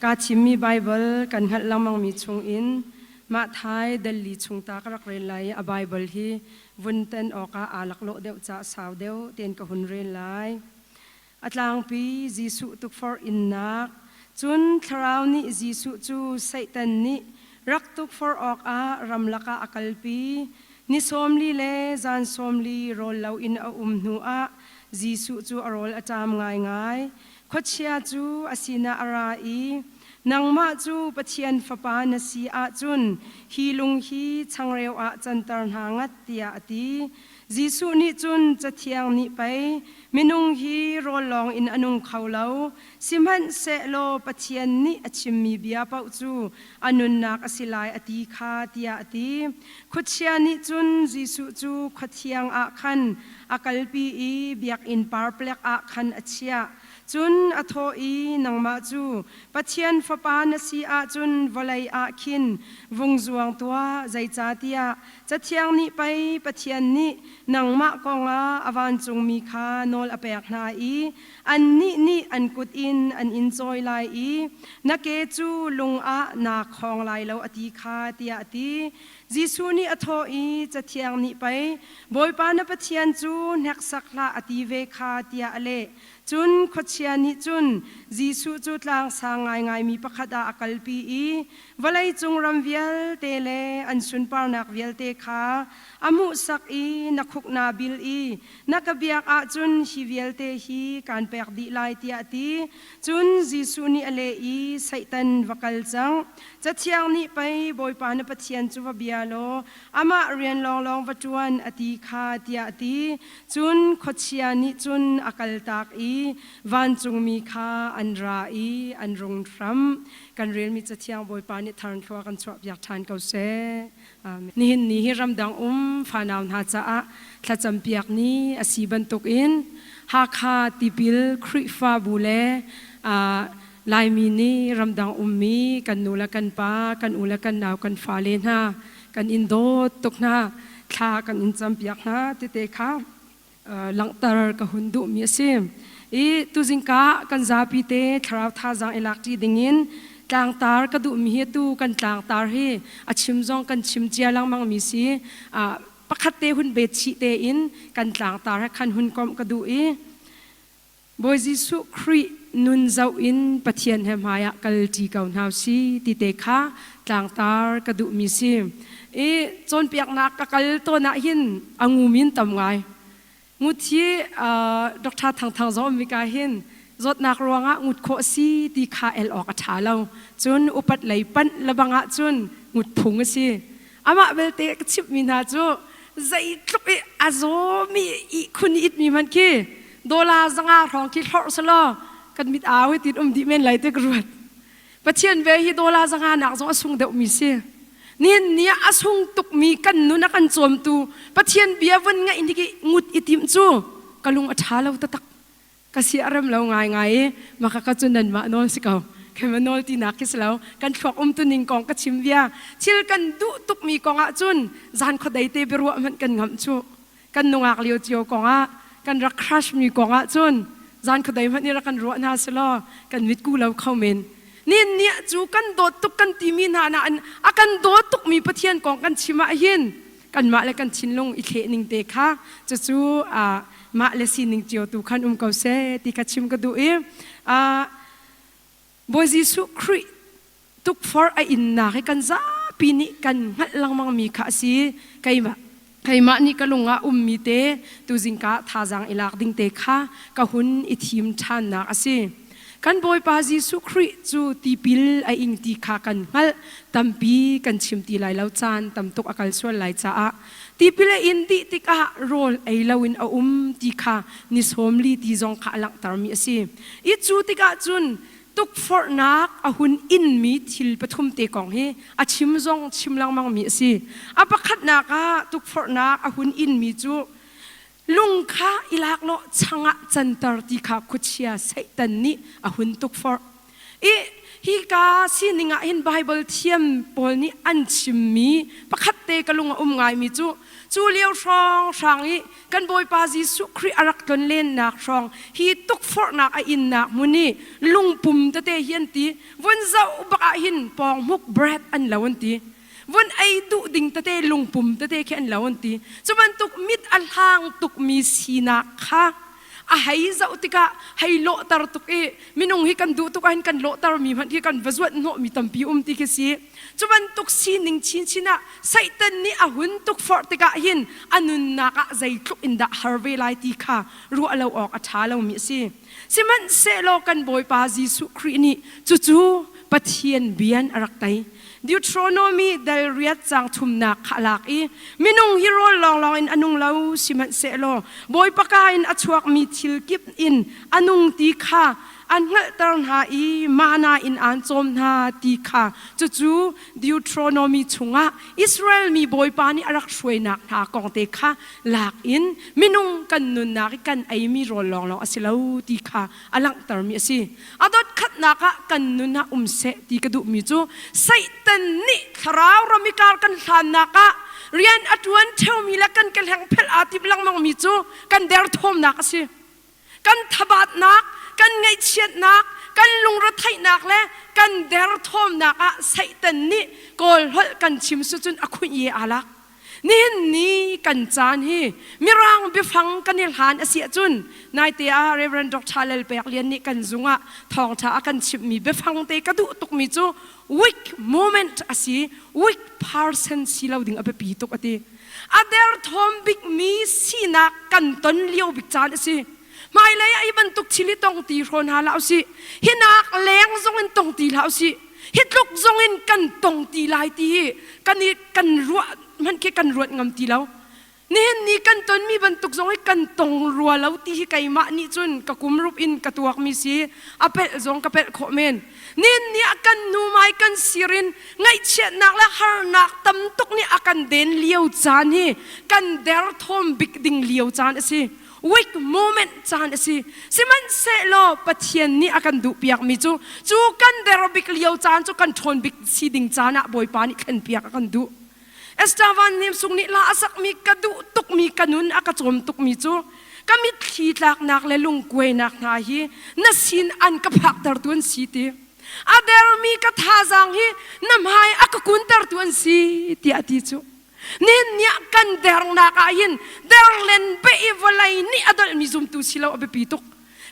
Kaa thimmi Baibal kan hngalh lengmangmi chungin Matthai dal li chung ta ka rak rel lai i a Baibal hi vun ten awkah aa laklawh deuh caah sau deuh tein ka hun rel lai. A tlangpi Jesuh tukforh innak. Cun Thlarau nih Jesuh cu Satan nih rak tukforh awkah ramlak ah a kalpi. Ni 40 le zan 40 rawl loin a um hnuah Jesuh cu a rawl a ṭam ngaingai. Khuachia cu a sinah a ra i, Nangmah cu Pathian Fapa na si ahcun hi lung hi changreu ah canter hna ngat, tiah a ti. Jesuh nih cun Cathiang nih pei, Minung hi rawl lawng in a nung kho lo, sihmanhsehlaw Pathian nih a chimmi bia paoh cu a nunnak a si lai a ti kha, tiah a ti. Khuachia nih cun Jesuh cu khuathiang ah khan a kalpi i biakinn parplek ah khan a chiah. Cun a thawh i, Nangmah cu Pathian Fapa na si ahcun vawlei ah khin vung zuang tuah, zeicahtiah Cathiang nih pei Pathian nih nangmah kongah a vancungmi kha nawl a pek hna i annih nih an kut in an in cawi lai i na ke cu lung ah naa khawng lai lo a ti kha, tiah a ti. Jesuh nih a thawh i, Cathiang nih pei Bawipa na Pathian cu hneksak hlah a ti ve kha, tiah a leh. Cun khuachia nih cun Jesuh cu tlang sang ngaingaimi pakhat ah a kalpi i vawleicung ram vialte le an sunparnak vialte kha a hmuhsak i na khuk naa bil i na ka biak ahcun hi vialte hi kaan pek dih lai tiah a ti. Cun Jesuh nih a leh i Satan va kal cang. Cathiang nih pei Bawipa na Pathian cu va bia law amah rian lawnglawng va ṭuan a ti kha tiah a ti. Cun khuachia nih cun a kaltak i vancungmi kha an ra i an rung hram. Kan relmi Cathiang Bawipa nih tharnthlua kan chuahpiak ṭhan ko seh. Amen. Nihin ni hi ramdang um fanau hna caah thlacampiak ni a si bantukin Hakha tipil Khrihfabu le Laimi nih ramdang ummi kan nu le kan pa, kan u le kan nau, kan fale hna kan in dawt tuk hna, thla kan in campiak hna tete kha langhter ka hun duhmi a si. I tuzingka kan zapi te thlarau thazaang i lak ṭi dingin tlangtar ka duhmi hi tu kan tlangtar hi a chim zong kan chim cia lengmangmi si. Pakhat te hun bet chih tein kan tlangtar he khan hun komh ka duh i Bawi Jesuh Khrih nun zoh in Pathian he hmai ah kal ṭi ko hna si ti te kha tlangtar ka duhmi si. I cawnpiaknak ka kal tawn ah hin a ngumin tam ngai. Ngut hi Dr. Thang Thang zong um ka hin zawtnak ruangah ngut khawh si ti kha el awk a ṭha lo. Cun upat lei panh lebang ah cun ngut phung a si. Amah belte ka chimhmi hna cu zeitluk i a zawmi ihkhun i itmi hmanh khi dola 500 hrawng khi hlorh selaw kan mit au hi tin um dih men lai ti ka ruat. Pathian ve hi dola 500 nak zong a sung deuhmi si. Nihin ni ah a sung tukmi kan nun a kan cawmtu Pathian bia vun ngaih ni ki ngut i timh cu ka lung a ṭha lo taktak. Ka si a rem lo ngaingai i maka ka cu nanmah nawl si ko. Keimah nawl tinak khi si lo. Kan thluak umtuning kong ka chim bia. Thil kan duh tukmi kong ah cun zan khuadei te biaruah hmanh kan ngamh cu. Kan nungak lio cio kong ah kan rak crush mi kong ah cun zan khuadei hmanh i rak kan ruah hna si law kan mitku lo kho men. Nin nia cu kan dawt tuk kan timi hna nain a kan dawt tukmi Pathian kong kan chim ah hin kanmah le kan thinlung i thleh ning te kha cucu mah le sining cio tu khan um ko seh ti kha chim ka duh i Bawi Jesuh Khrih tukforh a innak hi kan zapi nih kan hngalh lengmang mi kha a si. Keimah keimah nih ka lung ah ummi te tuzingka thazaang i lak ding te kha ka hun i thim ṭhannak a si. Kan Bawipa Jesuh Khrih cu tipil a ing ti kha kan hngalh. Tampi kan chim ti lai lo, caan tam tuk a kal sual lai caah. Tipil a in dih tikah rawl ei loin a um ti kha ni 40 ti zong kha a langhtermi a si. I cu tikah cun tukforhnak a hun inmi thil pathum te kong hi a chim zong chim lengmangmi a si. A pakhatnak ah tukforhnak a hun inmi cu lung kha i lak law chang ah canter ti kha khuachia Satan nih a hun tukforh. I Hika sining ah hin Baibal thiam pawl nih an chimmi pakhat te ka lung a um ngaimi cu cu lio hrawnghrang i kan Bawipa Jesuh Khrih a rak tlonlennak hrawng hi tukforhnak a innak hmun i lungpum tete hi an ti. Vun zoh bak ah hin pawnghmuk bread an lo an ti. Vun ei duh ding tete lungpum tete khi an lo an ti. Cu bantuk mit a hlang tukmi sinak kha a hei zoh tikah hei lawhter tuk i minung hi kan duh tuk ahhin kan lawhter mi hmanh khi kan va zuanh hnawhmi tampi um ti khi si. Cu bantuk sining chinchin ah Satan nih a hun tukforh tikah hin a nunnak ah zeitluk in dah har ve lai ti kha ruah lo awk a ṭha lomi a si. Sihmanhsehlaw kan Bawipa Jesuh Khrih nih cucu Pathian bian a rak tei. Deuteronomy dal riat caang thumnak kha a lak i minung hi rawl lawnglawng in a nung lo sihmanhsehlaw Bawipa ka in a chuakmi thil kip in a nung ti kha an hngalhter hna i mana in aan cawm hna ti kha cucu Deuteronomy chungah Israel mi Bawipa nih a rak hruainak hna kong te kha lak in minung kan nunnak i kan eimi rawl lawnglawng a si lo ti kha a langhtermi a si. A dot khatnak ah kan nun ah um seh ti ka duhmi cu Satan nih thlarau ram i kar kan hlannak ah rian a ṭuan ṭheumi le kan kehleng phelh aa tim lengmangmi cu kan derthawmnak a si. Kan thabatnak, kan ngaihchiatnak, kan lungretheihnak le kan derthawmnak ah Satan nih Kawl holh kan chim su cun a khunh ye aa lak. Nihin ni kan caan hi Mirang biafang kan i hlan a si ahcun naite ah Reverend Dr. Lal Pek Lian nih kan zung ah thawngṭha a kan chimhmi biafang te ka duh tukmi cu weak moment a si, weak person si lo ding a biapi tuk a ti. A derthawm bikmi sinak kan ton lio bik caan a si. Hmailei ah hi bantuk thil hi tong ti hrawn hna hlah usih. Hinak leng zong in tong ti hlah usih. Hi tluk zong in kan tong ti lai ti hi kan i kan ruah hmanh khi kan ruat ngam ti lo. Nihin ni kan tonmi bantuk zong hi kan tong rua lo ti hi keimah nih cun ka kum rup in ka tuakmi si. A pelh zong ka pelh khawh men. Nihin ni ah kan nu mai kan sir in ngaihchiatnak le harnak tam tuk nih a kan den lio caan hi kan derthawm bik ding lio caan a si. Weak moment caan a si. Sihmanhsehlaw Pathian nih a kan duhpiakmi cu cu kan der bik lio caan cu kan ṭhawn bik si ding caan ah Bawipa nih thlenpiak a kan duh. Esther Van Hnem Sung nih hla a sakmi ka duh tukmi ka nun a ka cawm tukmi cu ka mitthli tlaknak le lungkuainak hna hi na sin an ka phaktertu an si ti. A dermi ka thazaang hi na hmai a ka kuntertu an si tiah a ti cu. Nihin ni ah kan dernak ah hin derlen beh i vawlei nih a dolhmi zumtu si lo a biapi tuk.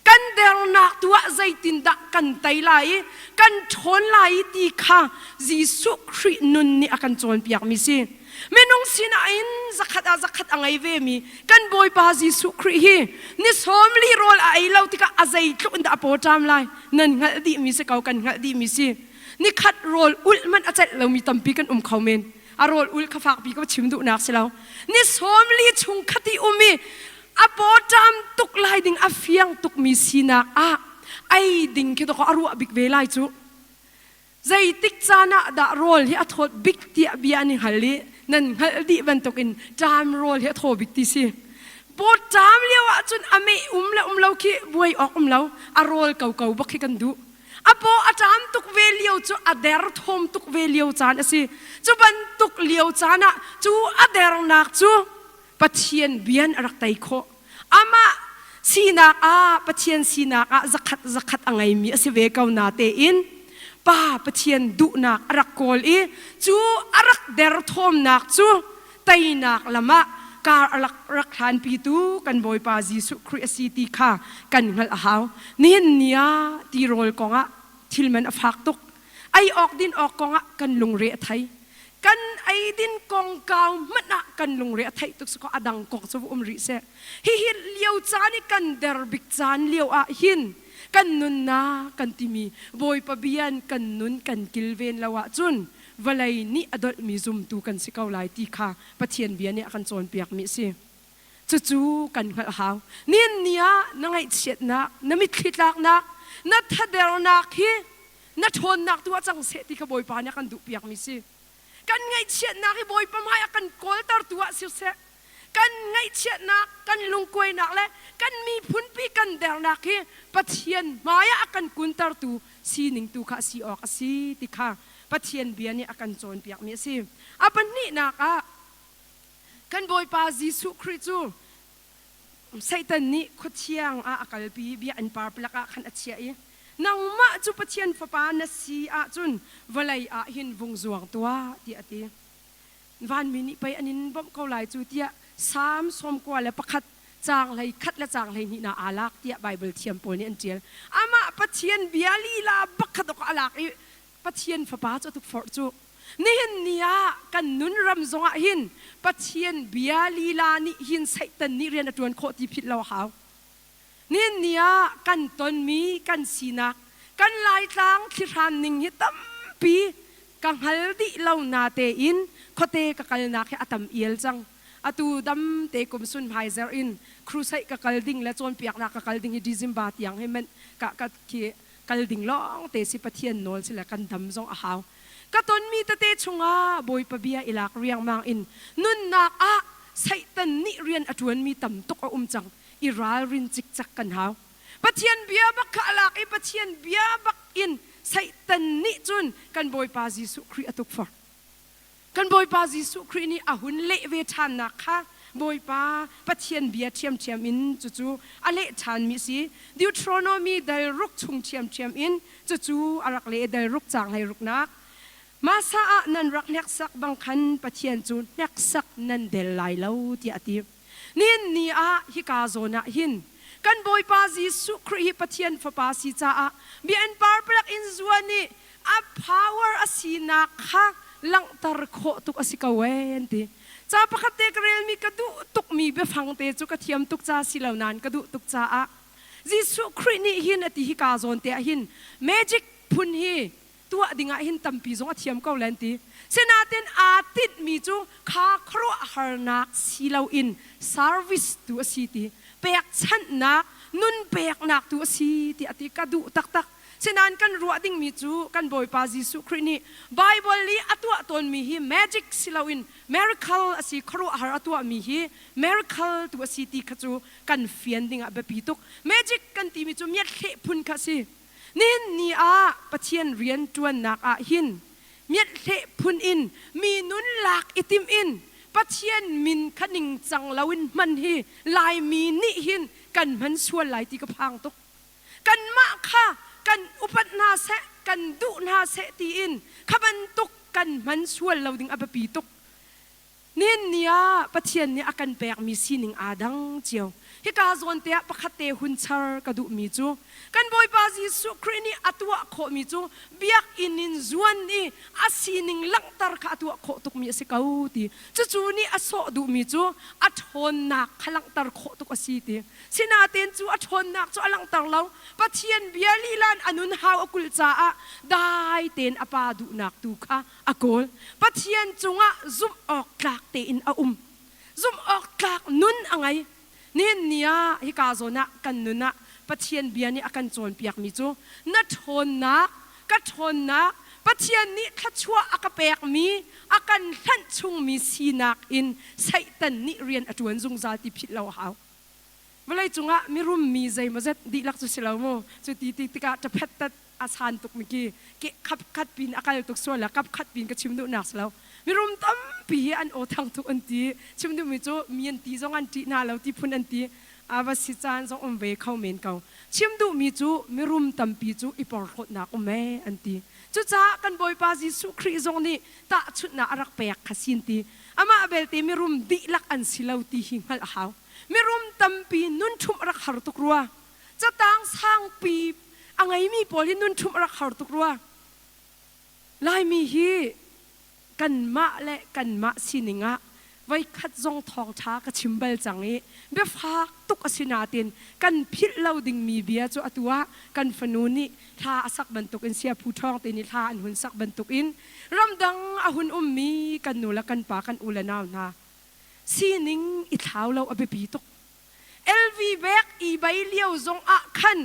Kan dernak tu ah zeitindah kan tei lai i kan ṭhawn lai i ti kha Jesuh Khrih nun nih a kan cawnpiakmi si. Minung sinah in zakhat ah zakhat a ngei vemi kan Bawipa Jesuh Khrih hi ni 40 rawl a ei lo tikah a zeitluk in dah a pawṭam lai nan hngalh dihmi si ko kan hngalh dihmi si. Nikhat rawl ulh hmanh a celh lomi tampi kan um kho men. A rawl ul kha fakpi ka chim duhnak si lo. Ni 40 chung khati um i a pawṭam tuk lai ding a fiang tukmi sinak ah ei ding khi dawkaw a ruah bik ve lai cu. Zeitik caan ah dah rawl hi a thawt bik tiah bia an i hngal i nan hngalh dih bantukin ṭam rawl hi a thaw bik ti si. Pawṭam lio ahcun a meh um le um lo khi buai awk um lo, a rawl koko bak khi kan duh. A paw a ṭam tuk ve lio cu a derthawm tuk ve lio caan a si. Cu bantuk lio caan ah cu a dernak cu Pathian bian a rak tei khawh. Amah sinak ah Pathian sinak ah zakhat zakhat a ngeimi a si ve ko na tein Pa Pathian duhnak a rak kawl i cu a rak derthawmnak cu teinak lam ah kar a rak rak hlanpitu kan Bawipa Jesuh Khrih a si ti kha kan hngalh a hau. Nihin ni ah tirawl kongah thil man a fak tuk. Ei awk din awk kongah kan lungre a thei. Kan eidin kongkau hmanh ah kan lungre a theih tuk si kaw a dang kong cu um rih seh. Hihi lio caan i kan der bik caan lio ah hin kan nunnak kan timi Bawipa bian kan nun kan kilven lo ahcun vawlei nih a dolhmi zumtu kan si ko lai ti kha Pathian bia nih a kan cawnpiakmi a si. Cucu kan hngalh hau. Nihin ni ah na ngaihchiatnak, na mitthli tlaknak, na thadernak hi na ṭhawnnak tu ah cang seh ti kha Bawipa nih a kan duhpiakmi si. Kan ngaihchiatnak hi Bawipa hmai a kan kawltertu ah siseh. Kan ngaihchiatnak, kan lungkuainak le kan miphunpi kan dernak hi Pathian hmai ah a kan kuntertu sining tu kha a si awk a si ti kha Pathian bia nih a kan cawnpiakmi a si. A pahnihnak ah kan Bawipa Jesuh Khrih cu Satan nih khuathiang ah a kalpi bia an parpalak ah khan a chiah i nangmah cu Pathian fapa na si ahcun vawlei ah hin vung zuang tuah tiah a ti. Vanmi nih pei an in bawmh ko lai cu tiah Salm 91 caang 11 le caang 12 na aa lak tiah Baibal thiam pawl nih an ṭial. Amah Pathian bia lila bak kha dawk a lak i Pathian fapa cu a tukforh cu. Nihin ni ah kan nun ram zongah hin Pathian bia lila nih hin Satan nih rian a ṭuan khawh ti philh lo a hau. Nihin ni ah kan tonmi kan sinak kan Laitlang thlihran ning hi tampi ka hngal dih lo na tein khuate ka kalnak hi a tam ial cang. Atu dam te kum sun hmaizer in crusade ka kal ding le cawnpiaknak ka kal ding hi December tiang hi men ka ka khi kal ding lawng te si Pathian nawl si le kan dam zong a hau. Ka tonmi tete chungah Bawipa bia i lak riangmang in nunnak ah Satan nih rian a ṭuanmi tam tuk a um cang i ralrin cikcek kan hau. Pathian bia bak kha a lak i Pathian bia bak in Satan nih cun kan Bawipa Jesuh Khrih a tukforh. Kan Bawipa Jesuh Khrih nih a hun leh ve ṭhannak kha Bawipa Pathian bia ṭhiamṭhiam in cucu a leh ṭhanmi a si. Deuteronomy dal ruk chung ṭhiamṭhiam in cucu a rak leh dal ruk caang hleiruknak. Masa ah nan rak hneksak bang khan Pathian cu hneksak nan del lai lo tiah a ti. Nihin ni ah hika zawn ah hin kan Bawipa Jesuh Khrih hi Pathian Fapa si caah bia in parpalak in zuan i a power a sinak kha langhter khawh tuk a si ko ee an ti. Ca pakhat te ka relmi ka duh tukmi biafang te cu ka thiam tuk ca si lo nain ka duh tuk caah Jesuh Khrih nih hin a ti hika zawn te ah hin magic phun hi tuah ding ah hin tampi zong a thiam ko len ti. Sinain aa tinhmi cu kha khuaruahharnak si loin service tu a si ti, pekchanhnak, nun peknak tu a si ti a ti ka duh taktak. Sinain kan ruah dingmi cu kan Bawipa Jesuh Khrih nih Baibal i a tuah tawnmi hi magic si loin miracle a si, khuaruahhar a tuahmi hi miracle tu a si ti kha cu kan fian dingah biapi tuk. Magic kan timi cu miathleh phun kha a si. Nihin ni ah Pathian rian ṭuannak ah hin miathleh phun in mi nun lak i timh in Pathian min kha ningcang loin hman hi Laimi nih hin kan hman sual lai ti ka phang tuk. Kanmah kha kan upat hna seh, kan duh hna seh tiin kha bantuk kan hman sual lo ding a biapi tuk. Nihin ni ah Pathian nih a kan pekmi sining aa dang cio. Hika zawn te ah pakhat te hun char ka duhmi cu kan Bawipa Jesuh Khrih nih a tuah khawhmi cu biakinn in zuan i a sining langhter kha a tuah khawh tukmi a si ko ti. Cucu nih a sawh duhmi cu a ṭhawnnak kha langhter khawh tuk a si ti. Sinain cu a ṭhawnnak cu a langhter lo. Pathian bia lila in a nun hau a kulh caah dai tein a pa duhnak tu kha a kawl. Pathian cungah zumh awk tlak tein a um. Zumh awk tlak nun a ngei. Nihin ni ah hika zawn ah kan nun ah Pathian bia nih a kan cawnpiakmi cu na ṭhawnnak, ka ṭhawnnak, Pathian nih thluachuah a ka pekmi, a kan hlanh chungmi sinak in Satan nih rian a ṭuan zungzal ti philh lo a hau. Vawlei cungah mirum mi zeimawzet dihlak cu si lo mu. Cu ti ti tikah ṭaphet tat a san tuk mi ki ke khap khat pin a kal tuk sual la kap khat pin ka chim duhnak si lo. Mirum tampi hi an aw thang tuk an ti. Chim duhmi cu mi an ti zong an ṭih hna lo ti phun an ti. A va si caan zong um ve kho men ko. Chim duhmi cu mirum tampi cu i porhlawtnak um ee an ti. Cucaah kan Bawipa Jesuh Khrih zong nih tahchunhnak a rak pek kha sin ti. Amah belte mirum dihlak an si lo ti hi hngalh a hau. Mirum tampi nun ṭhumh a rak har tuk rua. Catang sangpi a ngeimi pawl hi nun ṭhumh a rak har tuk rua. Laimi hi kanmah le kanmah sining ah voikhat zong thawngṭha ka chim bal cang i biafak tuk a si nain kan philh lo dingmi bia cu atu ah kan fanu nih thla a sak bantukin siaphu ṭhawng te nih thla an hun sak bantukin ramdang a hun ummi kan nu le kan pa kan u le nau hna sining i thlau lo a biapi tuk. LV bek i bei lio zong ah khan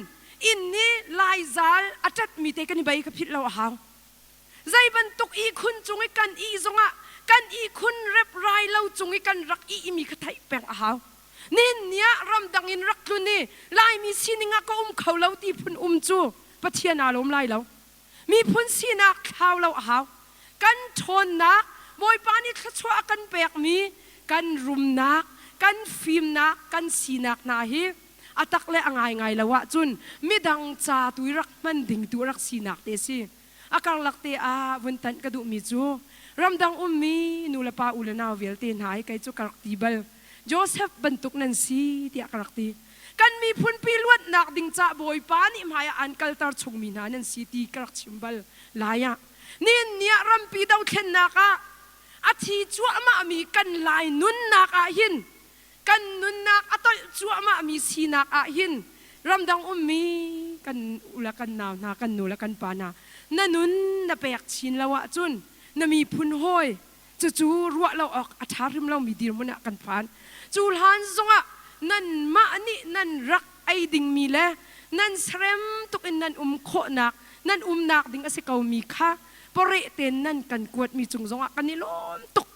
inn nih laizal a ṭatmi te kan i bei kha philh lo a hau. Zei bantuk ihkhun cung i kan ih zongah Kan ihkhun reprai lo cung i kan rak ihmi kha theih peng a hau. Nihin ni ah ramdang in rak tlun i Laimi sining ah ka um kho lo ti phun um cu Pathian aa lawm lai lo. Miphun sinak thlau lo a hau. Kan ṭhawnnak, Bawipa nih thluachuah a kan pekmi kan rumnak, kan fimnak, kan sinak hna hi a tak le a ngaingai lo ahcun midang ca tu i rak hman ding tu a rak sinak te a si. A karlak te ah vun tanh ka duhmi cu ramdang ummi nu le pa u le nau vialte hna hi kei cu ka rak ti bal. Joseph bantuk nan si tiah ka rak ti. Kan miphunpi luatnak ding cah Bawipa nih hmai ah an kalter chungmi hna nan si ti ka rak chim bal lai ah. Nihin ni ah rampi dothlennak ah a thi cuahmahmi kan Lai nunnak ah hin kan nunnak a tolh cuahmahmi sinak ah hin ramdang ummi kan u le kan nau hna, kan nu le kan pa hna, na nun na pek chin lo ahcun na miphun hawi cucu ruah lo awk a ṭha hrim lomi dirhmun ah kan phan. Cu hlan zongah nanmah nih nan rak ei dingmi le nan serem tuk in nan um khawhnak, nan umnak ding a si komi kha pareh tein nan kan kuatmi cung zongah kan i lawm tuk.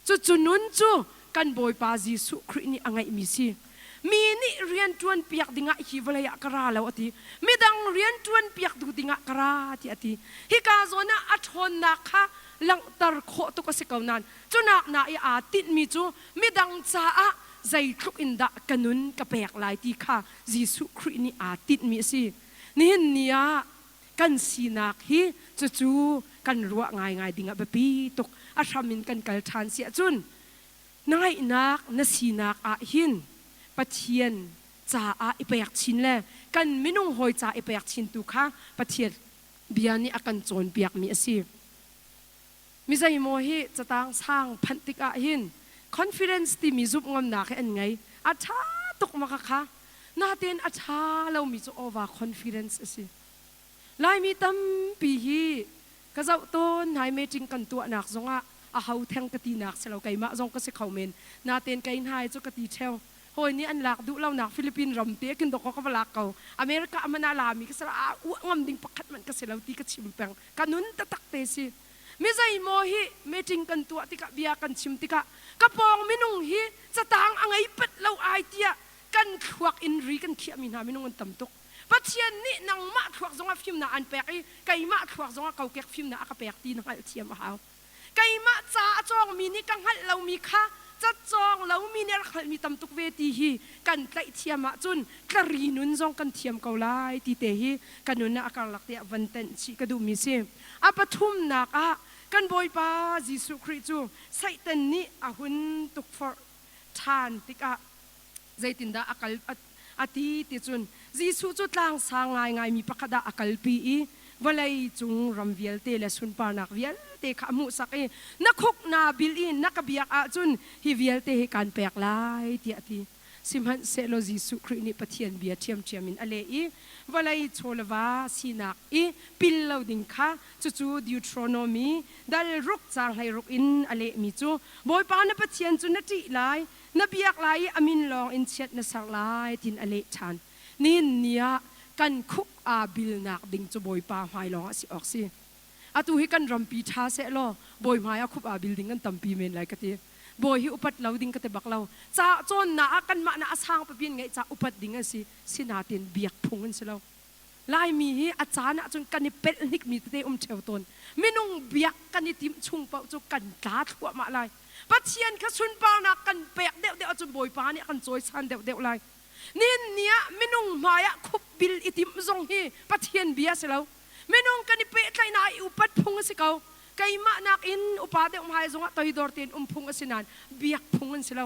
Cucu nun cu kan Bawipa Jesuh Khrih nih a ngeihmi si. Mi nih rian ṭuan piak dingah hi vawlei ah ka ra lo a ti. Midang rian ṭuan piak duh dingah ka ra tiah a ti. Hika zawn ah a ṭhawnnak kha langhter khawh tuk a si ko nain cunak na i aa tinhmi cu midang caah zeitluk in dah ka nun ka pek lai ti kha Jesuh Khrih nih aa tinhmi a si. Nihin ni ah kan sinak hi cucu kan ruah ngaingai ding ah biapi tuk a hram in kan kal ṭhan si ahcun na ngaihnak na sinak ah hin Pathian caah i pek chin le kan minung hawi ca i pek chin tu kha Pathian bia nih a kan cawnpiakmi a si. Mi zeimaw hi catang sang phanh tikah hin confidence timi zumh ngamnak hi an ngei. A ṭha tuk ma kha Natein a ṭha lomi cu over confidence a si. Laimi tampi hi ka zoh tawn nai meeting kan tuahnak zongah a ho theng ka tinak si lo keimah zong ka si kho men. Natein kei hna hi cu ka ti ṭheo. Hawi nih an lak duh lonak Philippine ram te kin dok ka va lak ko. America man ah lami ka si lo, aa uah ngam ding pakhat hmanh ka si lo ti ka chim peng. Ka nun taktak te si. Mi zeimaw hi meeting kan tuah tikah bia kan chim tikah ka pawng minung hi catang a ngei pat lo ai tiah kan thluak in ri kan khiahmi hna minung an tam tuk. Pathian nih nangmah thluak zongah fimnak an pek i keimah thluak zongah kokek fimnak a ka pek ti na hngalhthiam a hau. Keimah ca a cawngmi nih ka hngalh lomi kha ca cawng lomi nih a rak hngalhmi tam tuk ve ti hi kan tlaih ahcun tlari nun zong kan thiam ko lai ti te hi ka nun ah a karlak te ah van tenh chih ka duhmi si. A pathumnak ah kan Bawipa Jesuh Khrih cu Satan nih a hun tukforh ṭhan tikah zeitindah a kal a ti ti cun Jesuh cu tlangsang ngaingaimi pakhat ah a kalpi i vawlei cung ram vialte le sunparnak vialte kha a hmuhsak i na khuk naa bil i na ka biak ahcun hi vialte hi kaan pek lai tiah a ti. Sihmanhsehlaw Jesuh Khrih nih Pathian bia ṭhiamṭhiam in a leh i vawlei chawleva sinak i pil lo ding kha cucu Deuteronomy dal ruk caang 16 in a lehmi cu Bawipa na Pathian cu na ṭih lai na biak lai i a min lawng in chiat na ser lai tiin a leh ṭhan. Nihin ni ah kan khuk aa bilnak ding cu Bawipa hmai lawng ah si awk si. Atu hi kan rampi ṭha seh law Bawi hmai ah khup aa bil ding kan tampi men lai ka ti. Bawi hi upat lo ding ka ti bak lo. Ca cawnnak ah kanmah na a sang pipi in ngeih ca upat ding an si. Sinain biak phung an si lo. Laimi hi a caan ahcun kan i pelh hnikmi tete um ṭheo tawn. Minung biak kan i timh chung paoh cu kan tla thluahmah lai. Pathian kha sunparnak kan pek deuhdeuh ahcun Bawipa nih a kan cawisan deuhdeuh lai. Nihin ni ah minung hmai ah khupbil i timh zong hi Pathian bia si lo. Minung kan i pehtlaihnak i upat phung a si ko. Keimah nakin upa deuh hmai zongah toidor tein um phung a si nain biak phung an si lo.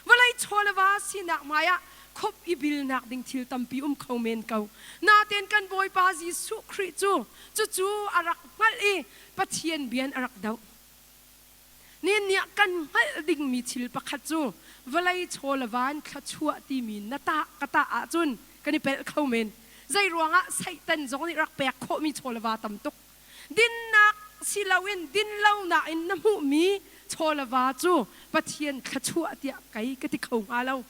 Vawlei chaw le va sinak hmai ah khup i bilnak ding thil tampi um kho men ko. Natein kan Bawipa Jesuh Khrih cu cucu a rak hngalh i Pathian bian a rak doh. Nihin ni ah kan hngalh dingmi thil pakhat cu vawlei chaw le van thluachuah timi na tah ka tah ahcun kan i pelh kho men. Zei ruangah Satan zong nih rak pek khawhmi chaw le va tam tuk. Dinnak si loin dinlonak in na hmuhmi chaw le va cu Pathian thluachuah tiah kei ka ti kho hnga lo.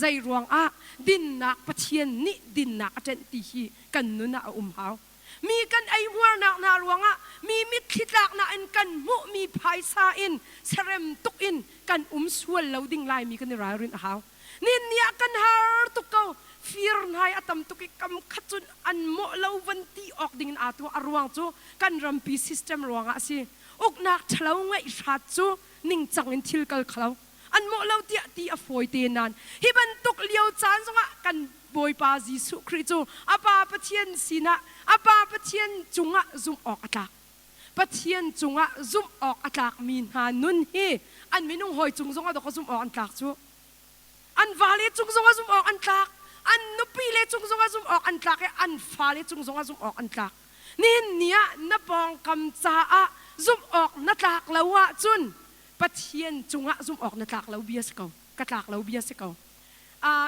Zei ruangah dinnak Pathian nih dinnak a ṭenh ti hi kan nun ah a um hau. Mi kan eihmuarnak hna ruangah mi mitthli tlaknak in kan hmuhmi phaisa in serem tuk in kan um sual lo ding Laimi kan i ralrin a hau. Nin ni ah kan har tuk ko. Fir hnai a tam tuk i kam khat cun an mawh lo van ti awk ding in aa tuah. A ruang cu kan rampi system ruangah a si. Uknak ṭhalo ngeih hrat cu ningcang in thil kal kho lo. An mawh lo tiah ti a fawi te nain hi bantuk lio caan zongah kan Bawipa Jesuh Khrih cu a Pa Pathian sinah a Pa Pathian cungah zumh awk a tlak. Pathian cungah zumh awk a tlakmi hna nun hi an minung hawi cung zongah dawk zumh awk an tlak cu. An vale cung zongah zumh awk an tlak. An nupile cung zongah zumh awk an tlak i an fale cung zongah zumh awk an tlak. Nihin ni ah na pawngkam caah zumh awk na tlak lo ahcun Pathian cungah zumh awk na tlak lo bia si ko. Ka tlak lo bia si ko.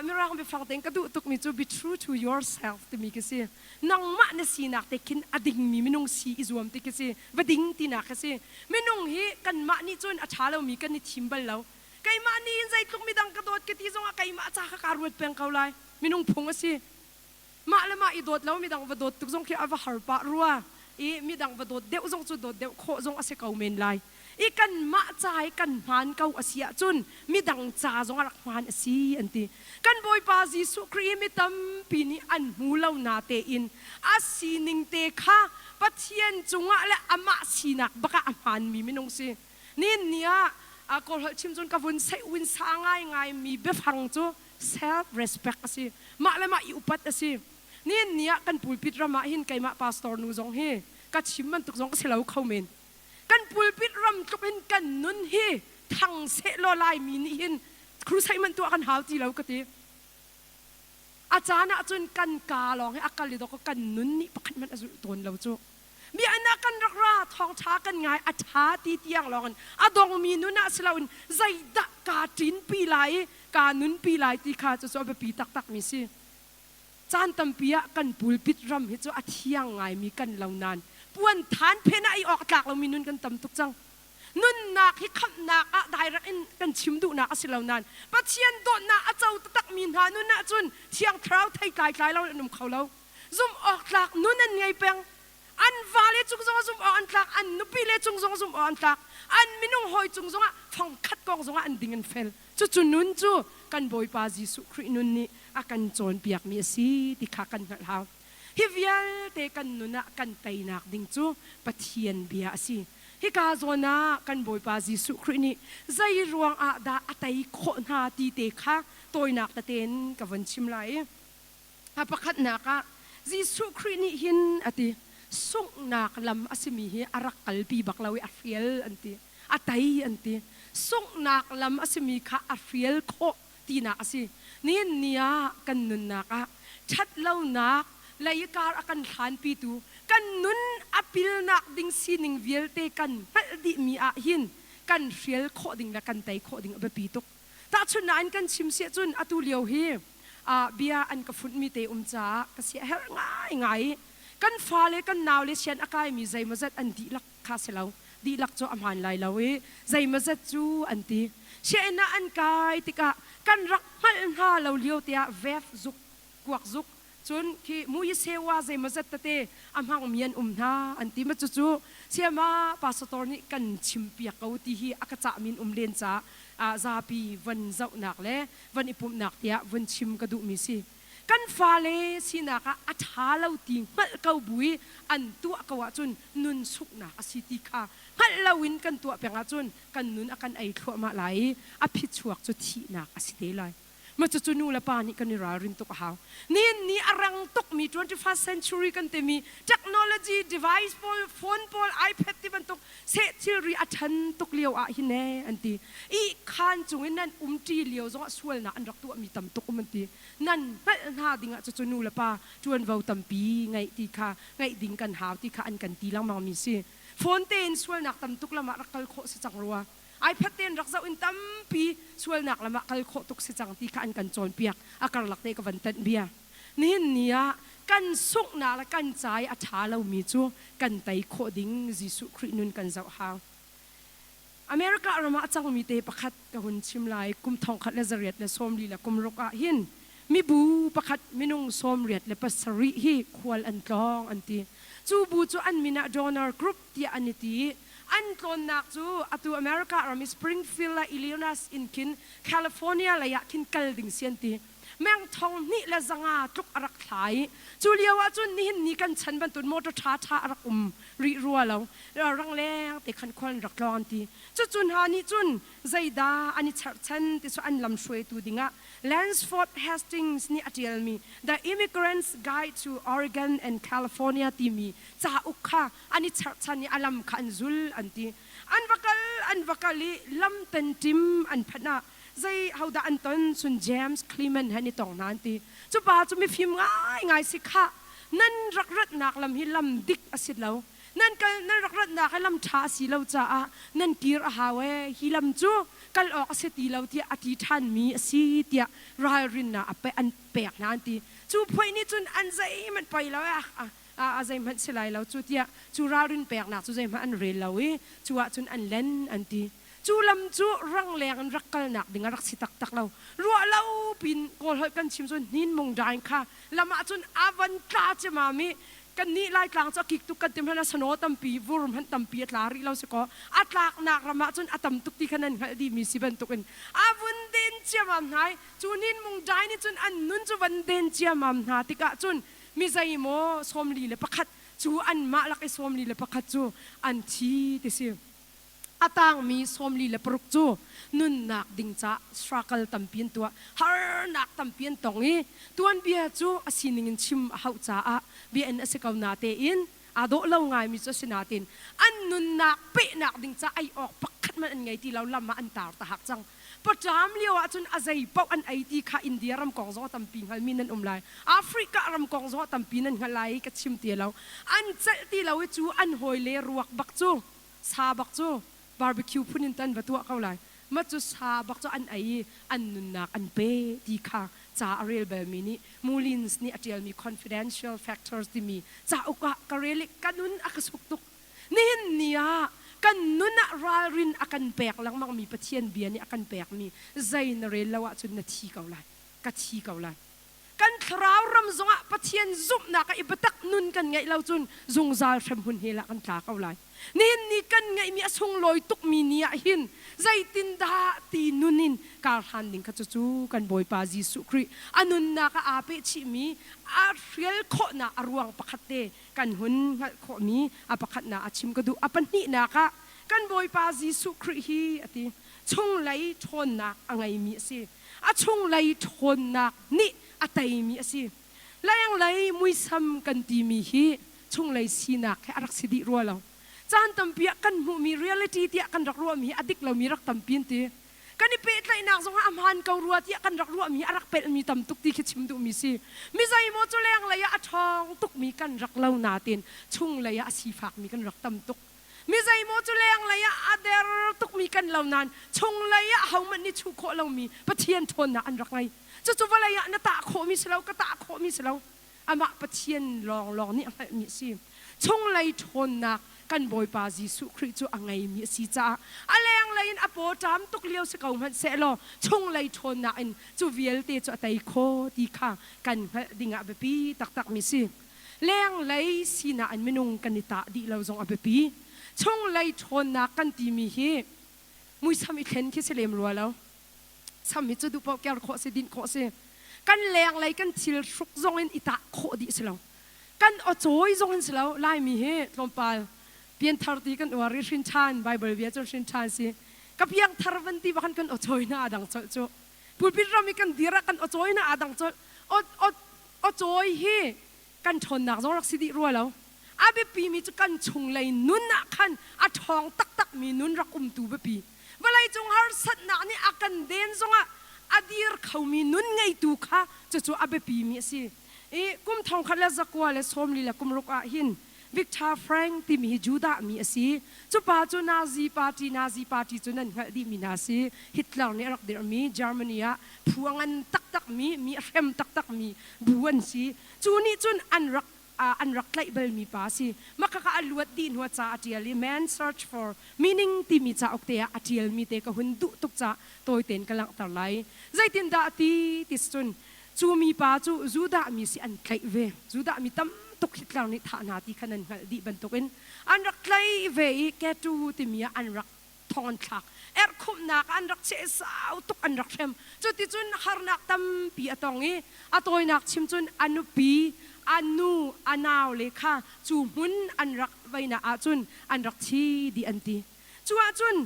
Mirang biafang tein ka duh tukmi cu be true to yourself timi khi si. Nangmah na sinak te khin a dingmi minung si i zuam ti khi si. Va ding tinak khi si. Minung hi kanmah nih cun a ṭha lomi kan i thim bal lo. Keimah nih hin zeitluk midang ka dawt ka ti zongah keimah ca kha kaa ruat peng ko lai. Minung phung a si. Mah le mah i dawt lo midang va dawt tuk zong khi a va har pah rua i midang va dawt deuh zong cu dawt deuh khawh zong a si ko men lai. I kanmah ca i kan hmaan ko a si ahcun midang ca zong a rak hmaan a si an ti. Kan Bawipa Jesuh Khrih hi mi tampi nih an hmu lo na tein a sining te kha Pathian cungah le amah sinak bak ah a hmaanmi minung si. Nihin ni ah Kawlholh chim cun ka vun seih win sa ngaingai mi biafang cu self respect a si. Mah le mah i upat a si. Nihin ni ah kan pulpit ram ah hin keimah pastor nu zong hi ka chim bantuk zong ka si lo kho men. Kan pulpit ram tluk in kan nun hi thang seh law Laimi nih hin crusade man tuah kan hau ti lo ka ti. A caan ah cun kan ka lawng hi a kal i dawk kan nun nih pakhat hmanh a zulh tawn lo cu. Biakinn ah kan rak ra, thawngṭha kan ngai, a ṭha ti tiang lawngin a dongmi nun ah si loin zeidah kaa ṭinpi lai i kaa nunpi lai ti kha cucu a biapi taktakmi si. Caan tampi ah kan pulpit ram hi cu a thiang ngaimi kan lo nain puan than phen ah i awk a tlak lomi nun kan tam tuk cang. Nunnak hi khamhnak ah direct in kan chim duhnak a si lo nain Pathian dawtnak a co taktakmi hna nun ahcun Thiang Thlarau theitlai tlai lo in an um kho lo. Zumh awk tlak nun an ngei peng. An vale cung zongah zumh awk an tlak, an nupile cung zongah zumh awk an tlak, an minung hawi cung zongah fangkhat kong zongah an ding an fel. Cucu nun cu kan Bawipa Jesuh Khrih nun nih a kan cawnpiakmi a si ti kha kan hngalh hau. Hi vialte kan nun ah kan teinak ding cu Pathian bia a si. Hika zawn ah kan Bawipa Jesuh Khrih nih zei ruang ah dah a tei khawh hna ti te kha tawinak tete in ka vun chim lai. A pakhatnak ah Jesuh Khrih nih hin a ti, sunghnak lam a simi hi a rak kalpi bak lo i a hrial an ti, a tei an ti. Sunghnak lam a simi kha a hrial khawh tinak a si. Nihin ni ah kan nunnak ah ṭhatlonak lei kar a kan hlanpitu kan nun a pilnak ding sining vialte kan hngalh dihmi ah hin kan hrial khawh ding le kan tei khawh ding a biapi tuk. Tahchunhnak in kan chim siah cun atu lio hi bia an ka funhmi te um caah ka sia herh ngaingai i kan fale kan naule sian a kaimi zeimawzat an dihlak kha si lo dihlak cu a hmaan lai lo i zeimawzat cu an ti sianginn ah an kai tikah kan rak hngalh hna lo lio tiah vef zuk kuak zuk Cun khi muisewa zeimawzat tete a hmangmi an um hna an ti ma cucu sayama pastor nih kan chimpiak ko ti hi a ka cahmi an um len caah zapi von zohnak le von i pumhnak tiah vun chim ka duhmi si. Kan fale sinak ah a ṭha lo ti hngalh ko bu i an tuah ko ahcun nun sunghnak a si ti kha hngalh loin kan tuah peng ahcun kan nun a kan ei thluahmah lai i a phichuak cu thihnak a si te lai. Ma cucu nu le pa nih kan i ralrin tuk a hau. Nihin ni a rang tukmi 21st century kan timi technology device pawl, phone pawl, iPad ti bantuk seh thilri a ṭhan tuk lio ah hin ee an ti. Ihkhan cung in nan umṭi lio zongah sualnak an rak tuahmi tam tuk um an ti. Nan hngalh hna ding ah cucu nu le pa ṭuanvo tampi ngeih ti kha ngeih ding kan hau ti kha an kan ti lengmang mi si. Phone tein sualnak tam tuk lam ah rak kal khawh si cang rua. iPad tein rak zoh in tampi sualnak lam ah kal khawh tuk si cang ti kha an kan cawnpiak. A karlak te ka van tanh bia. Nihin ni ah kan sunghnak le kan ca i a ṭha lomi cu kan tei khawh ding Jesuh Khrih nun kan zoh hau. America ram ah a cangmi te pakhat ka hun chim lai. Kum 1846 ah hin mibu pakhat minung 87 hi khual an tlawng an ti. Cu bu cu an min ah Donor Group tiah an i ti i an tlawnnak cu atu America ram i Springfield le Illinois in khin California lei ah khin kal ding si an ti. Meng 2500 tluk a rak thla i cu lio ah cun nihin ni kan chan bantuk motor ṭha ṭha a rak um rih rua lo. Rangleng te khan khual an rak tlawng an ti. Cucu hna nih cun zeidah an i cherhchan ti cu an lam hruaitu dingah Lansford Hastings nih a ṭialmi The Immigrant's Guide to Oregon and California timi cauk kha an i cherhchan i a lam kha an zul an ti. An va kal an va kal i lam tenṭim an phanh ah zei hodah an ton cun James Clement he an i tong hna an ti. Cu pa cu mifim ngaingai si khah nan rak ratnak lam hi lam dik a si lo. Nan kal nan rak ratnak hi lam ṭha a si lo caah nan kir a hau ee. Hi lam cu kal awk a si ti lo tiah a ti ṭhanmi a si tiah ralrinnak a pe an pek hna an ti. Cu phuai nih cun an zeihmanh poi lo ee a zeihmanh si lai lo cu tiah cu ralrin peknak cu zeihmanh an rel lo i cu ahcun an len an ti. Cu lam cu rangleng in rak kalnak ding a rak si taktak lo. Ruah lo pin Kawl holh kan chim cun hnin mung daing kha lam ahcun a van tla ciamam i kannih Laitlang cu a kik tuk kan ti hmanh ah snow tampi vur hmanh tampi a tla rih lo si kaw a tlaknak ram ahcun a tam tuk ti kha nan hngalh dihmi si bantukin a vun den ciamam hna i cu hnin mung dai nih cun an nun cu van den ciamam hna tikah cun mi zeimaw 41 cu anmah lak i 41 cu an thi ti si. A tangmi 46 cu nunnak ding caah struggle tampi an tuah, harnak tampi an tong i tuanbia cu a sining in chim a hauh caah bia in a si ko natein aa dawh lo ngaimi cu a si natein an nunnak pehnak ding caah ei awk pakhat hmanh an ngei ti lo, lam ah an tar tahak cang. Paṭam lio ahcun a zei paoh an ei ti kha India ram kong zong a tampi hngalmi nan um lai. Africa ram kong zong a tampi nan hngalh lai i ka chim ti lo. An celh ti lo i cu an hawile ruak bak cu Sa bak cu barbecue phun in tan va tuah ko lai. Mah cu sa bak cu an ei i an nunnak an pe ti kha ca a rel balmi nih Mullins nih a ṭialmi Confidential Factors timi cauk ah ka rel i ka nun a ka suk tuk. Nihin ni ah kan nun ah ralrin a kan pek lengmangmi Pathian bia nih a kan pekmi zei na rel lo ahcun na thi ko lai. Ka thi ko lai. Kan thlarau ram zongah Pathian zumhnak ah i biatak nun kan ngeih lo cun zungzal hremhmun hell ah kan tla ko lai. Nihin ni kan ngeihmi a sunglawi tukmi ni ah hin zeitindah ti nun in kar hlan ding kha cucu kan Bawipa Jesuh Khrih a nunnak ah aa pehchihmi a hrial khawhnak a ruang pakhat te kan hun hngalh khawhmi a pakhatnak a chim ka duh. A pahnihnak ah kan Bawipa Jesuh Khrih hi a ti chunglei ṭhawnnak a ngeimi a si. A chunglei ṭhawnnak nih a teimi a si. Lenglei muisam kan timi hi chunglei sinak he a rak si dih rua lo. Caan tampi ah kan hmuhmi reality tiah kan rak ruahmi hi a dik lomi rak tampi an ti. Kan i pehtlaihnak zongah a hmaan ko rua tiah kan rak ruahmi hi a rak pelhmi tam tuk ti khi chim duhmi si. Mi zeimaw cu lenglei ah a ṭhawng tukmi kan rak lo nain chunglei ah a sifakmi kan rak tam tuk. Mi zeimaw cu lenglei ah a der tukmi kan lo nain chunglei ah ahohmanh nih chuh khawh lomi Pathian ṭhawnnak an rak ngei. Cucu vawlei ah na tah khawhmi si lo, ka tah khawhmi si lo. Amah Pathian lawnglawng nih a hngalhmi a si. Chunglei ṭhawnnak kan Bawipa Jesuh Khrih cu a ngeimi a si caah a lenglei in a paw ṭam tuk lio si ko hmanh sehlaw chunglei ṭhawnnak in cu vialte cu a tei kho ti kha kan hngalh dingah a biapi taktakmi si. Lenglei sinak in minung kan i tah dih lo zong a biapi. Chunglei ṭhawnnak kan timi hi muisam i thlen khi si lem rua lo. Sam hi cu duh paoh ker khawh si, dinh khawh si. Kan lenglei kan thil hruk zong in i tah khawh dih si lo. Kan aw-cawi zong in si lo. Laimi hi tlawmpal pianthar ti kan uar i hrin ṭhan, Bible bia cun hrin ṭhan si. Ka piangthar van ti bak kan aw-cawi hna aa dang colh cu. Pulpit ram i kan dir ah kan aw-cawi hna aa dang colh. Aw-cawi hi kan ṭhawnnak zong rak si dih rua lo. A biapimi cu kan chunglei nun ah khan a ṭhawng taktakmi nun rak umtu biapi. Vawleicung harsatnak nih a kan den zongah a dir khomi nun ngeitu kha cucu a biapimi a si. I kum 1946 ah hin Viktor Frank timi hi Judah mi a si. Cu pa cu Nazi party, Nazi party cu nan hngalh dihmi hna si. Hitler nih a rak dirhmi Germany ah phu a ngan taktakmi, mi a hrem taktakmi bu an si. Cu nih cun an rak an rak tlaih balmi pa a si. Mah khakha a luat dih hnu ah ca a ṭial i Man Search for Meaning timi cauk te ah a ṭialmi te ka hun duh tuk caah tawi tein ka langhter lai. Zeitindah a ti ti cun cu mi pa cu Judah mi si an tlaih ve. Judah mi tam. tuk Hitler nih thah hna ti kha nan hngalh dih bantukin an rak tlaih ve i Ketu timi ah an rak thong an thlak. Erhkhumhnak ah an rak cheh sau tuk an rak hrem. Cuticun harnak tampi a tong i a tawinak chim cun a nupi, a nu, a naule kha cu hmun an rak veinak ahcun an rak thi dih an ti. Cu ahcun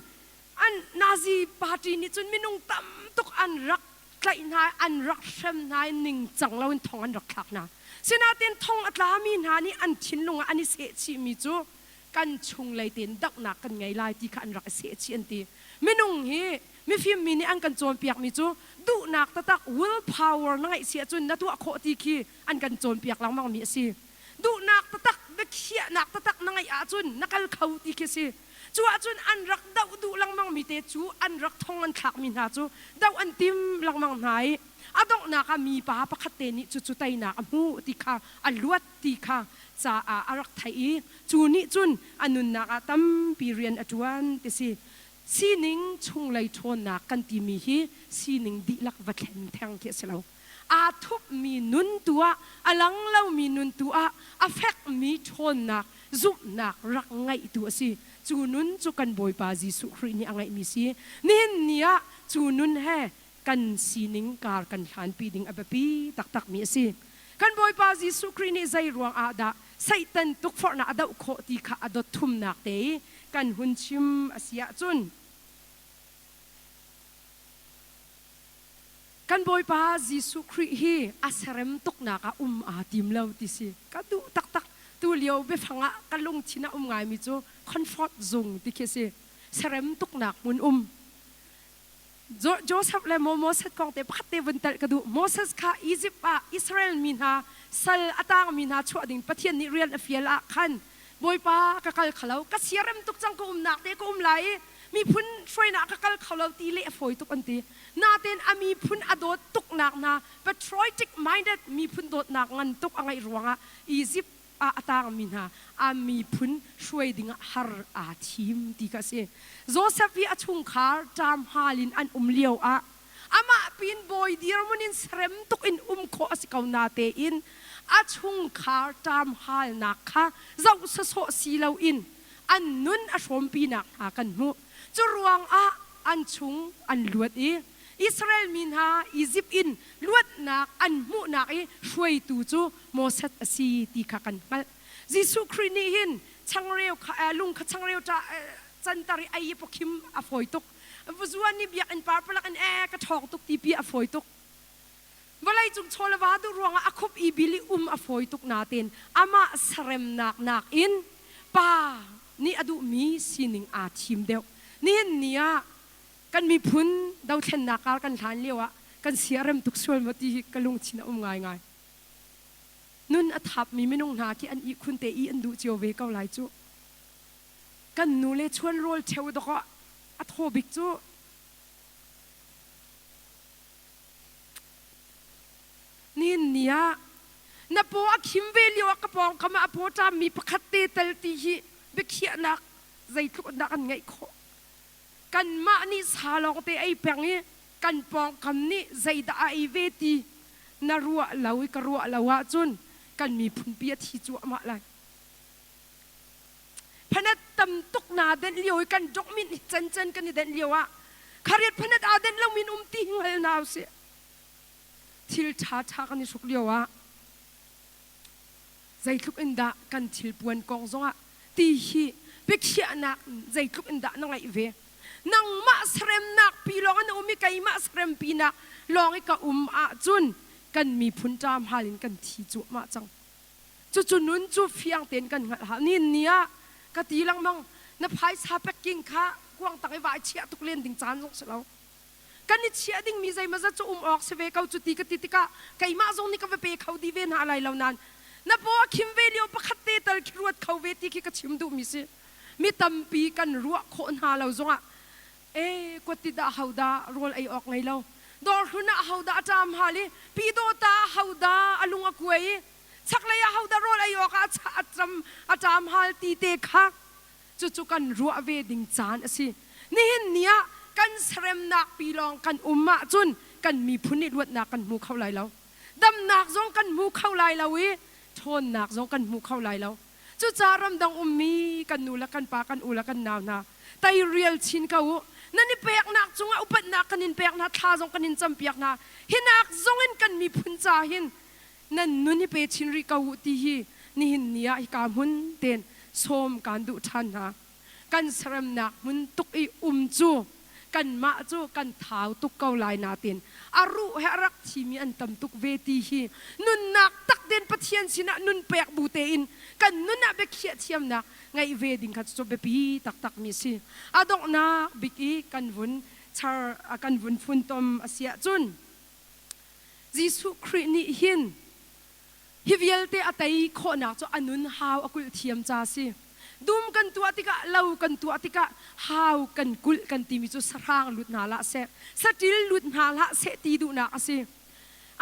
an Nazi party nih cun minung tam tuk an rak tlaih hna i an rak hrem hna i ningcang loin thong an rak thlak hna. Sinain thong a tlami hna nih an thinlung ah an i sehchihmi cu kan chunglei tein dohnak kan ngei lai ti kha an rak i sehchih an ti. Minung hi mifim mi nih an kan cawnpiakmi cu duhnak taktak will power na ngeih si ahcun na tuah khawh ti khi an kan cawnpiak lengmangmi a si. Duhnak taktak biakhiahnak taktak na ngeih ahcun na kal kho ti khi a si. Cu ahcun an rak doh duh lengmangmi te cu an rak thong an thlakmi hna cu doh an tim lengmang hna i a donghnak ah mipa pakhat te nih cucu teinak a hmu ti kha a luat ti kha caah a rak theih i cu nih cun a nunnak ah tampi rian a ṭuan ti si. Sining chunglei ṭhawnnak kan timi hi sining dihlak va thlen theng khi a si lo. Aa thupmi nun tu ah, a lang lomi nun tu ah a fekmi ṭhawnnak, zumhnak rak ngeihtu a si. Cu nun cu kan Bawipa Jesuh Khrih nih a ngeihmi si. Nihin ni ah cu nun he kan sining kar kan hlanpi ding a biapi taktakmi a si. Kan Bawipa Jesuh Khrih nih zei ruang ah dah Satan tukforhnak a doh khawh ti kha a dot thumnak te i kan hun chim a si ahcun Kan Bawipa Jesuh Khrih hi a serem tuknak ah um aa tim lo ti si. Ka duh taktak. Tu lio biafang ah ka lungthin ah um ngaimi cu comfort zung ti khi si. Serem tuknak hmun um. Joseph le Moses kong te pakhat te vun telh ka duh. Moses kha Egypt ah Israel mi hna sal a tangmi hna chuah ding Pathian nih rian a fial ah khan Bawipa ka kal kho lo, ka siarem tuk cang ka umnak te ka um lai i miphun hruainak ka kal kho lo ti leh a fawi tuk an ti. Nain a miphun a dawt tuknak hna patriotic minded miphun dawtnak ngan tuk a ngeih ruangah Egypt ah a tangmi hna a miphun hruai dingah har aa thim ti kha a si. Joseph hi a chungkhar ṭam hal in an um lio ah amah pin bawi dirhmun in serem tuk in um khawh a si ko natein a chungkhar ṭam halnak kha zoh sawsawh si loin an nun a hrawmpinak hna kan hmuh. Cu ruangah an chung an luat i Israel mi hna Izipt in luatnak an hmuhnak i hruaitu cu Moses a si ti kha kan hngalh. Jesuh Khrih nih hin changreu kha lung kha changreu canter i ei i pawkhim a fawi tuk. Zuan nih biakinn par palak in ee ka ṭhawng tuk ti pi a fawi tuk. Vawlei cung chaw le va duh ruangah a khup i bil i um a fawi tuk nain amah seremnak nakin pa nih a duhmi sining aa thim deuh. Nihin ni ah kan miphun dothlennak kar kan hlan lio ah kan siarem tuk sual maw ti hi ka lungthin a um ngaingai. Nun a thapmi minung hna khi an ihkhun te i an duh cio ve ko lai cu. Kan nu le chuan rawl cheu dawk a thaw bik cu. Nihin ni ah na paw a khim ve lio ah ka pawngkam ah a paw ṭammi pakhat te tal ti hi biakhiahnak zeitluk in dah kan ngeih khawh. Kanmah nih sa lawng te ei peng i kan pawngkam nih zeidah a ei ve ti na ruah lo i ka ruah lo ahcun kan miphunpi a thi cuahmah lai. Phanet tam tuk naa denh lio i kan dongmin hi cancan kan i denh lio ah khariat phanet aa denh lomi in um ti hi hngal hna usih. Thil ṭha ṭha kan i hruk lio ah zeitluk in dah kan thilpuan kong zongah ti hi biakhiahnak zeitluk in dah na ngeih ve. Nangmah saremnak pi lawng in na um i keimah sarempinak lawng i ka um ahcun kan miphun ṭam hal in kan thi cuahmah cang. Cucu nun cu fiang tein kan hngalh hau. Ni ni ah ka ti lengmang na phaisa packing kha kuang tang i vai chiah tuk len ding caan zong si lo. Kan i chiah dingmi zeimawzat cu um awk si ve ko cu ti ka ti tikah keimah zong nih ka va pe kho dih ve hna lai lo nain na paw a khim ve lio pakhat te tal khi ruat kho ve ti khi ka chim duhmi si. Mi tampi kan ruah khawh hna lo zongah e kuatti dah hodah rawl ei awk ngei lo dawrhlun ah hodah a ṭam hal i pyidawta ah hodah a lung a kuai i chaklei ah hodah rawl ei awk ah a ṭam a ṭam hal ti te kha cucu kan ruah ve ding caan a si. Nihin ni ah kan seremnak pi lawng kan um ahcun kan miphun nih luatnak kan hmu kho lai lo. Damnak zong kan hmu kho lai lo i ṭhawnnak zong kan hmu kho lai lo. Cucaah ramdang ummi kan nu le kan pa, kan u le kan nau hna, teirial chin ko u. Nan i peknak cungah upatnak kan in pek hna, thla zong kan in campiak hna. Hinak zong in kan miphun ca hin nan nun hi pe chin rih ko u ti hi nihin ni ah hika hmun tein sawm kaan duh ṭhan hna. Kan seremnak hmun tuk i um cu kanmah cu kan thau tuk ko lai natin a ruh he a rak thimi an tam tuk ve ti hi nunnak tak tein Pathian sinah nun pek bu tein kan nun ah biakhiah thiamnak ngeih ve ding kha cu biapi taktak mi a si. A donghnak bik i kan vun char kan vun funtom a si ahcun Jesuh Khrih nih hin hi vialte a tei khawhnak cu a nun hau a kulh thiam ca a si. Dum kan tuah tikah, lo kan tuah tikah hau kan kulh kan timi cu sahrang lut hna hlah seh, saṭil lut hna hlah seh ti duhnak a si.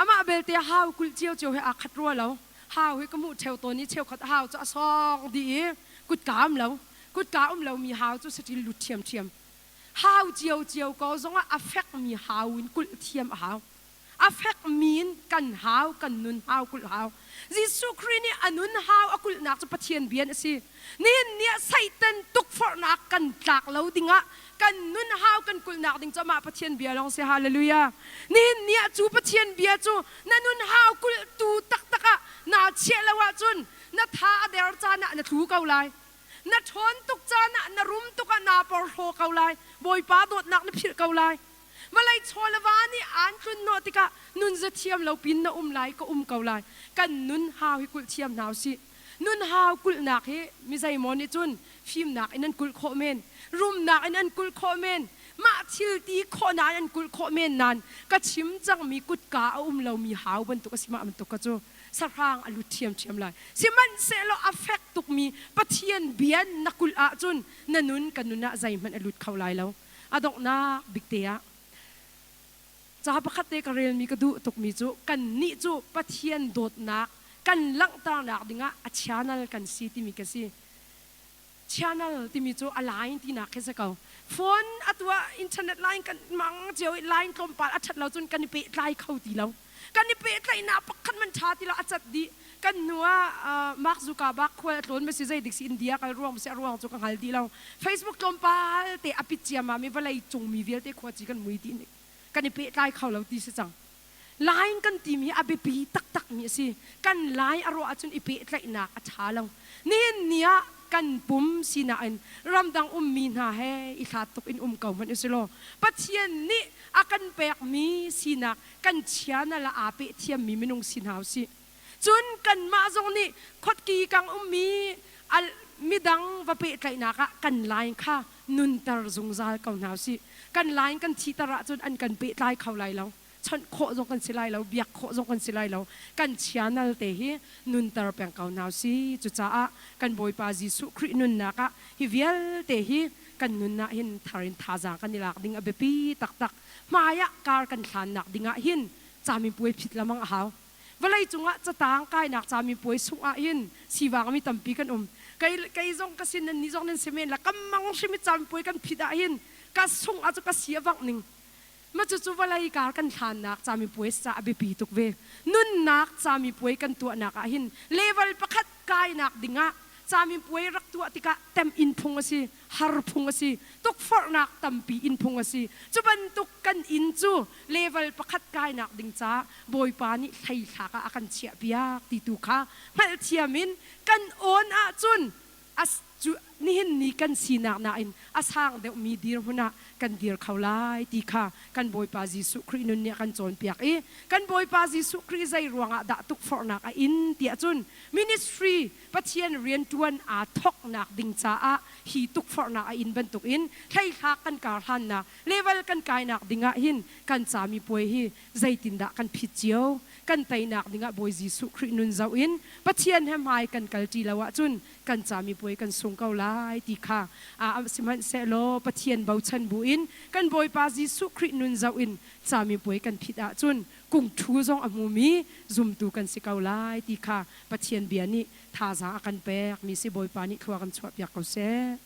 Amah belte hau kulh ciocio he aa khat rua lo. Hau hi ka hmuh ṭheo tawn i cheukhat hau cu a sawng dih i kutka um lo. Kutka um lomi hau cu saṭil lut ṭhiamṭhiam. Hau ciocio ko zongah a fekmi hau in kulh thiam a hau. A fekmi in kan hau, kan nun hau, kulh hau. Jesuh Khrih nih a nun hau a kulhnak cu Pathian bia a si. Nihin ni ah Satan tukforhnak kan tlak lo dingah kan nun hau kan kulhnak ding cu amah Pathian bia lawng si. Hallelujah. Nihin ni ah cu Pathian bia cu na nun hau kulhtu taktak ah naa chiah lo ahcun na tha a der caan ah na tlu ko lai. Na ṭhawn tuk caan ah na rum tuk ah naa porhlaw ko lai. Bawipa dawtnak na philh ko lai. Vawlei chaw le va nih aan tlun hnawh tikah nun za thiam lo pin na um lai ka um ko lai. Kan nun hau hi kulh thiam hna usih. Nun hau kulhnak hi mi zeimaw nih cun fimnak in an kulh khawh men, rumnak in an kulh khawh men, mah thil ti khawhnak in an kulh khawh men nain ka chim cangmi kutka a um lomi hau bantuk a si mah bantuk kha cu sahrang a lut ṭhiamṭhiam lai. Sihmanhsehlaw a fek tukmi Pathian bia na kulh ahcun na nun ka nun ah zeihmanh a lut kho lai lo. A donghnak bik te ah ca pakhat te ka relmi ka duh tukmi cu kannih cu Pathian dawtnak kan langhternak dingah a channel kan si timi ka si. Channel timi cu a line tinak khi si ko. Phone atu ah internet line kan mang cio i line tlawmpal a ṭhat lo cun kan i pehtlai kho ti lo. Kan i pehtlaihnak pakhat man ṭha ti lo a cat dih. Kan hnu ah Mark Zuckerberg khual a tlawn ma si zei dik si India kal ruang ma si a ruang cu ka hngal dih lo. Facebook tlawmpal te a pit ciammam i vawlei cung mi vialte khuaci kan mui dih kan i pehtlai kho lo ti si cang. Line kan timi hi a biapi taktak mi a si. Kan line a ruah ahcun i pehtlaihnak a ṭha lo. Nihin ni ah kan pum sinak in ramdang ummi hna he i hlat tuk in um ko hmanh usilaw Pathian nih a kan pekmi sinak kan chia na la aa peh thiammi minung si hna usih. Cun kanmah zong nih khuatki kang ummi midang va pehtlaihnak ah kan line kha nunter zungzal ko hna usih. Kan line kan thihter ahcun an kan pehtlai kho lai lo. Chawnh khawh zong kan si lai lo, biak khawh zong kan si lai lo. Kan chianal te hi nunter peng ko hna usih. Cucaah kan Bawipa Jesuh Khrih nunnak ah hi vialte hi kan nun ah hin thar in thazaang kan i lak ding a biapi taktak. Hmai ah kar kan hlannak ding ah hin camipuai phit lamang a hau. Vawlei cungah catang kainak camipuai sungh ah hin sivangmi tampi kan um. Kei, kei zong ka sin nan nih zong nan si men la ka mang hrim i camipuai kan phit ah hin ka sungh ah cu ka si a vangh ning. Ma cucu vawlei kar kan hlannak camipuai ca a biapi tuk ve. Nunnak camipuai kan tuahnak ah hin level pakhat kainak dingah camipuai rak tuah tikah tem in phung a si. Har phung a si, tukforhnak tampi in phung a si. Cu bantuk kan inn cu level pakhat kainak ding caah Bawipa nih hleithlak ah a kan chiahpiak ti tu kha hngalhthiam in kan awn ahcun cu nihin ni kan sinak nain a sang deuhmi dirhmun ah kan dir kho lai ti kha kan Bawipa Jesuh Khrih nun nih a kan cawnpiak i kan Bawipa Jesuh Khrih zei ruangah dah tukforhnak a in tiah cun ministry Pathian rianṭuan aa thawknak ding caah hi tukforhnak a in bantukin hleithlak kan kar hlannak level kan kainak dingah hin kan camipuai hi zeitindah kan phit cio? Kan teinak dingah Bawi Jesuh Khrih nun zoh in Pathian he hmai kan kalṭi lo ahcun kan camipuai kan sung ko lai ti kha sihmanhsehlaw Pathian bochan buin kan Bawipa Jesuh Khrih nun zoh in camipuai kan phit ahcun kungṭhu zong a hmumi zumtu kan si ko lai ti kha Pathian bia nih thazaang a kan pek mi si Bawipa nih thlua kan chuahpiak ko seh.